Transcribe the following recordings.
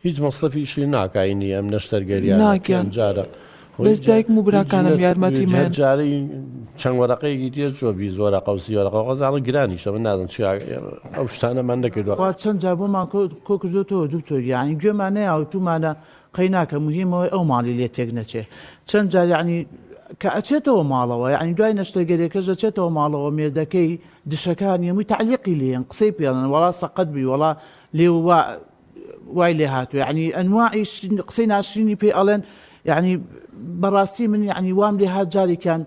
هیچ مەسرەفیشی ناکاینی ئەم نەشتەرگەریانە نا گیان پێنج جارە خۆ بەس هیچ دایکم و هیچ براکانم نەت یارمەتی هەر مەیەن. جارەی چەند وەرەقەیەکی تێ چووە 20 وەرەقە و 30 وەرەقە خۆزانم گرانیشە من نازانم چی ئەو شتانەمان نەکردووە. خوا چەند جار بۆمان کۆ کردۆتەوە دکتۆر یانی گوێمان نەیا وتومانە قەی ناکە موهیم ئەوەی ئەو ماڵی لێ تێک نەچێ چەند جار یانی کە ئەچێتەوە ماڵەوە یانی دوای نەشتەرگەریەکەش دەچێتەوە ماڵەوە مێردەکەی دشەکانی هەمووی تەعلیقی لێن قسەی پێڵێن وەڵا سەقەت بووی وەڵا لێ وا وای لێ هاتووە یعنی ئەنواعی قسەی ناشرینی پێ ئەڵێن یعنی بەڕاستی من یعنی وام لێ هات جارێکیان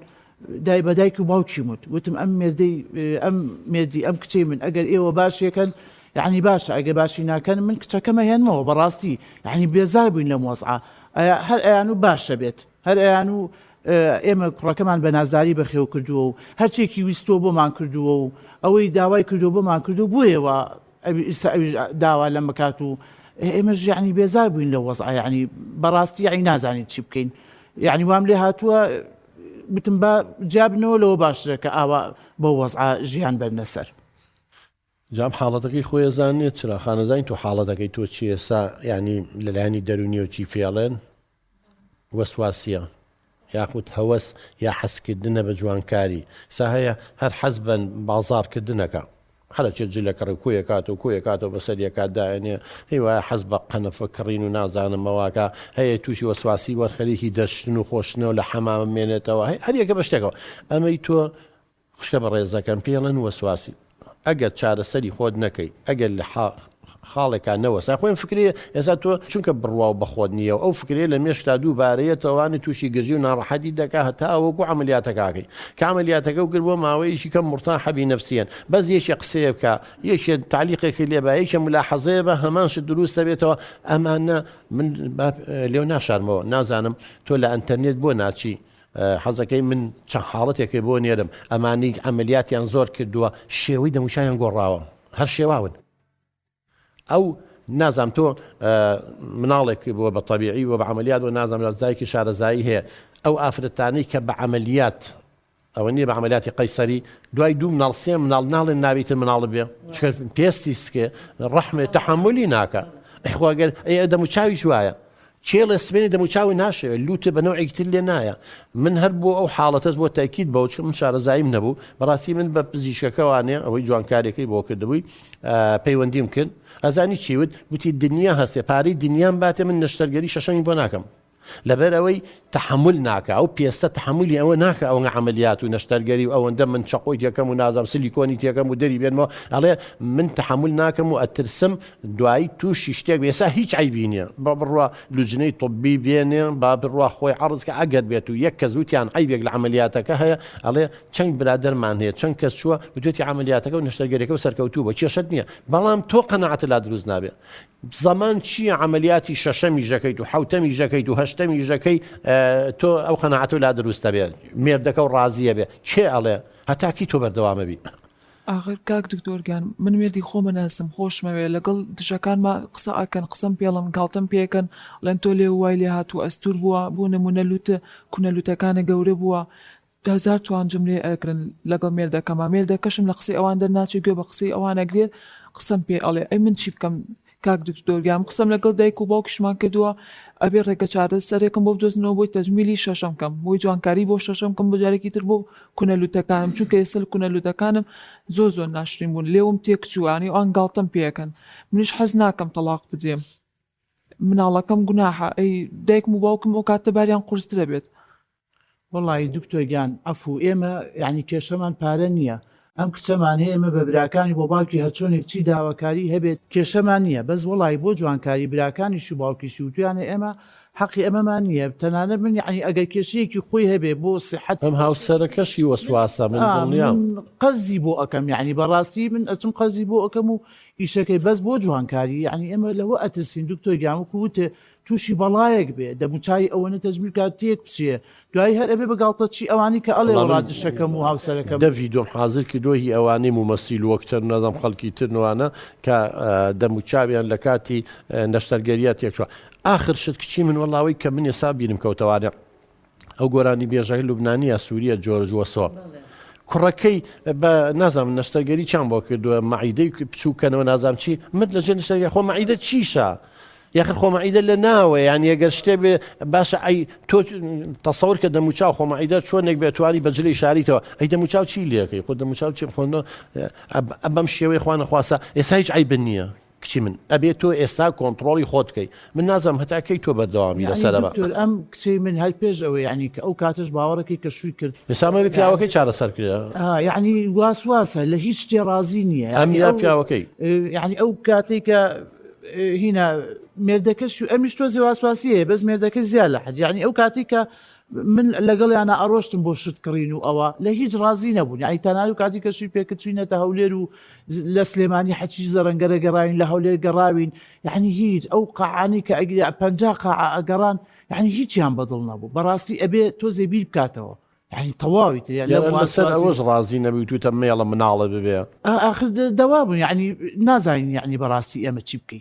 دای بە دایک و باوکیم وت وتم ئەم مێردەی ئەم مێردی ئەم کچەی من ئەگەر ئێوە باشێکەن یعنی باشە ئەگەر باشی ناکەن من کچەکەمە هێنمەوە بەڕاستی یعنی بێزار بووین لەم وەزعە هەر ئەیان و باشە بێت هەر ئەیان و ئێمە کوڕەکەمان بە نازداری بەخێو کردووە و هەرچێکی ویستووە بۆمان کردووە و ئەوەی داوای کردووە بۆمان کردووە بۆیە وا ئیستا ئەویش داوا لەم بکات و ئێمەش یعنی بێزار بووین لەو وەزعە یعنی بەڕاستی یعنی نازانین چی بکەین یعنی وام لێ هاتووە وتم با جیابنەوە لەوە باشترە کە ئاوا بەو وەزعە ژیان بەرنە سەر. جا ئەم حاڵەتەکەی خۆی ئەزانێت چرا خانەزانین تۆ حاڵەتەکەی تۆ چیە ئێستا یانی لەلایەنی دەرونیەوە چی فێڵێن وەسواسیە یاخود هەوەس یا حەزکردنە بە جوانکاری سا هەیە هەر حەز بە بازاڕکردنەکە هەرەچێت جلە کڕی کۆیەکاتەوە کۆیەکاتەوە بەسەر یەکات دائەنێ هەی وایە حەز بە قەنەفە کڕین و نازانم مەواکە هەیە تووشی وەسواسی وەرخەریکی دەشتن و خۆشتنەوە لە حەمامە مێنێتەوە هەی هەریەکە بە شتێکەوە ئەمەی تۆ خوشکە بەڕێزەکەم پێی ئەڵێن وەسواسی ئەگەر چارەسەری خۆت نەکەی ئەگەر لە خاڵێکا نەوەسای خۆی ئەم فکرەیە ئێستا تۆ چونکە بڕواو بە خۆت نییە و ئەو فکرەیە لە مێشکتا دووبارەیەتەوانی تووشی گرژی و ناڕەحەتی دەکا هەتا وەکو عەمەلیاتەکە ئەکەی کە عەمەلیاتەکە و کرد بۆ ماوەیەکی کەم مورتاحە بی نەفسیەن بەس یەکێ قسەیە بکا یەکێ تەعلیقێکی لێ با یەکێ ملاحەزەیە بە هەمان شت دروست دەبێتەوە ئەمانە من لێو ناشارمەوە نازانم تۆ لە ئەنتەرنێت بۆ ناچی حەزەکەی من چەند حاڵەتێکێ بۆ نێرم ئەمانەی عەمەلیاتیان زۆر کردووە شێوەی دەموچاویان گۆڕاوە هەر شێواون ئەو نازام تۆ مناڵێک بووە بە تەبیعی بووە بە عەمەلیات بووە نازانم لە دایکی شارەزایی هەیە ئەو ئافرەتانەی کە بە عەمەلیات ئەوە نییە بە عەمەلیاتی قەیسەری دوای دوو مناڵ سێ مناڵ ناڵێن نابیتر مناڵ بێ چونکە پێستی سکێ ڕەحمێ تەحەمولی ناکە ئەخوا گەر ئەی دەموچاویش وایە کێڵێ سبەینێ دەموچاوی ناشەوێ لوتێ بە نەوعێکی تر لێ نایە من هەر بۆ ئەو حاڵەتەش بۆ تەئکید بەوە چونکە من شارەزاییم نەبوو بەڕاستی من بە پزیشکەکەوانێ ئەوەی جوانکاریەکەی بۆ کردبووی پەیوەندیم کرد ئەزانی چی وت وتی دنیا هەستێ پارەی دنیام باتێ من نەشتەرگەری شەشەمی بۆ ناکەم لەبەر ئەوەی تەحەمول ناکا ئەو پێستە تەحەمولی ئەوە ناکا ئەوەنگە عەمەلیات و نەشتەرگەری و ئەوەندە من چەقۆی تێکەم و نازانم سلیکۆنی تێکەم و دەری بێنمەوە ئەڵێ من تەحەمول ناکەم و ئەترسم دوایی تووشی شتێک بێ ئێستا هیچ عەیبی نییە با بڕوا لوجنەی طبی بێنێ با بڕوا خۆی عەڕز کە ئەگەر بێت و یەک کەس وتیان عەیبێک لە عەمەلیاتەکە هەیە ئەڵێ چەند برادەرمان هەیە چەند کەس چووە وتوێتی عەمەلیاتەکە و نەشتەرگەریەکە و سەرکەوتوو بووە کێشەت نییە بەڵام تۆ قەناعەتت لا دروست نابێ زەمان چییە عەمەلیاتی شەشەمیش دەکەیت و حەوتەمیش دەکەیت و هەشتەمیش دەکەی تۆ ئەو قەناعەتت لا دروست دەبێت مێردەکە و ڕازیە بێ کێ ئەڵێ هەتا کی تۆ بەردەوامەبی؟ ئاخر کاک دکتۆر گیان من مێردی خۆمە ناسم خۆشمەوێ لەگەڵ دژەکانما قسە ئەکەن قسەم پێڵن گاڵتەم پێکەن ئەڵێن تۆ لێو وای لێ هاتووە ئەستور بووە بۆ نمونە لوتە کونە لوتەکانە گەورە بووە هەزار توانجم لێ ئەگرن لەگەڵ مێردەکەما مێردەکەشم لە قسەی ئەوان دەرناچێ گوێ بە قسەی ئەوان ئەگرێت قسەم پێ ئەڵێ ئەی من چی بکەم کاک دکتۆر گیان قسەم لەگەڵ دایک و باوکیشمان کردووە ئەبێ ڕێگە چارە سەرێکم بۆ بدۆزنەوە بۆی تەجمیلی شەشەم کەم بۆی جوانکاری بۆ شەشەم کەم بۆ جارێکی تر بۆ کونە لوتەکانم چونکە ئێستا کونە لوتەکانم زۆر زۆر ناشرین بوون لێوم تێکچوو یانی ئەوان گاڵتەم پێ ئەکەن منیش حەز ناکەم تەڵاق بدرێم مناڵەکەم گوناحە ئەی دایکم و باوکم ئەو کاتە باریان قورسترە بێت. وەڵایی دکتۆر گیان عەفو ئێمە یانی کێشەمان پارە نیە ئەم کچەمان هەیە ئێمە بە براکانی بۆ باوکی هەرچۆنێک چی داواکاری هەبێت کێشەمان نیە بەس وەڵایی بۆ جوانکاری براکانیشی و باوکیشی وتویانە ئێمە حەقی ئەمەمان نیە تەنانەت من یانی ئەگەر کێشەیەکی خۆی هەبێ بۆ سیحەتی ئەم هاوسەرەکەشی وەسواسە من دڵنیام. من قەرزی بۆ ئەکەم یانی بەڕاستی من ئەچم قەرزی بۆ ئەکەم و ئیشەکەی بەس بۆ جوانکاری یانی ئێمە لەوە ئەترسین دکتۆر گیان وەکو وتێ توشی بەڵایەک بێ دەموچاوی ئەوەنە تەجمیل بکات تێک بچێ دوایی هەر ئەبێ بە گاڵتەچی ئەوانی کە ئەڵێ وەڵا وەڵا من دشەکەم و هاوسەرەکەم. دە ڤیدۆم حازر کردوە هی ئەوانەی مومەسیل و ئەکتەر و نازانم خەڵکی ترن و ئەوانە کە دەموچاویان لە کاتی نەشتەرگەرییا تێکچوە ئاخر شت کچی من وەڵا ئەوەی کە من ئێستا بیرم کەوتەوانێ ئەو گۆرانی بێژە لوبنانیە سوریە جۆرج وەسۆ کوڕەکەی بە نازانم نەشتەرگەری چیان بۆ کردووە مەعیدەی بچووکەنەوە نازانم چی مرد لەژێر نەشتەرگەری خۆ مەعیدە چیشە؟ یاخر خۆمەعیدە لە ناوە یان یەگەر شتێ بێ باشە ئەی تۆ تەسەور کە دەموچاو خۆمەعیدە چۆنێک بێ توانی بە جلی شاریتەوە ئەی دەموچاو چی لەکەی خۆ دەموچاو چی خۆ بەم شێوەی خوانە خواسە ئێستا هیچ عیب نییە کچی من ئەبێ تۆ ئێستا کۆنتڕۆڵی خۆت بکەی من نازانم هەتا کەی تۆ بەردەوامی یعنی لەسەر ئەمە. دکتۆر ئەم کچەی من هەر پێش ئەوەی یعنی کە ئەو کاتەش باوەڕەکەی کە شووی کرد ئێستا ئەمە پیاوەکەی چارەسەر کرێ. ئا یعنی واسواسە لە هیچ شتێ ڕازی نییە ئەم یعنی یا ئەو پیاوەکەی؟ یعنی ئەو کاتەی کە هینا مێردەکەش ئەمیش تۆزێ واسواسی هەیە بەس مێردەکەی زیاد لە حەد یعنی ئەو کاتەی کە من لەگەڵیانا ئەڕۆشتم بۆ شت کڕین و ئەوە لە هیچ ڕازی نەبوون یعنی تەنانەت کاتی کە شووی پێکرد چوینەتە هەولێر و لە سلێمانی حەچی زەرەنگەرە گەڕاوین لە هەولێر گەڕاوین یعنی هیچ ئەو قاعانەی کە ئەگریا 50 قاعە ئەگەڕان یعنی هیچیان بەدڵ نەبوو بەڕاستی ئەبێ تۆزێ بیر بکاتەوە یعنی تەواوی تر یعنی لەم لەسەر واسواسی ئەوەش ڕازی نەبووی توتە مێڵە مناڵە ببێ ئاخر دەوا بوون یعنی نازانین یعنی بەڕاستی ئێمە چی بکەین.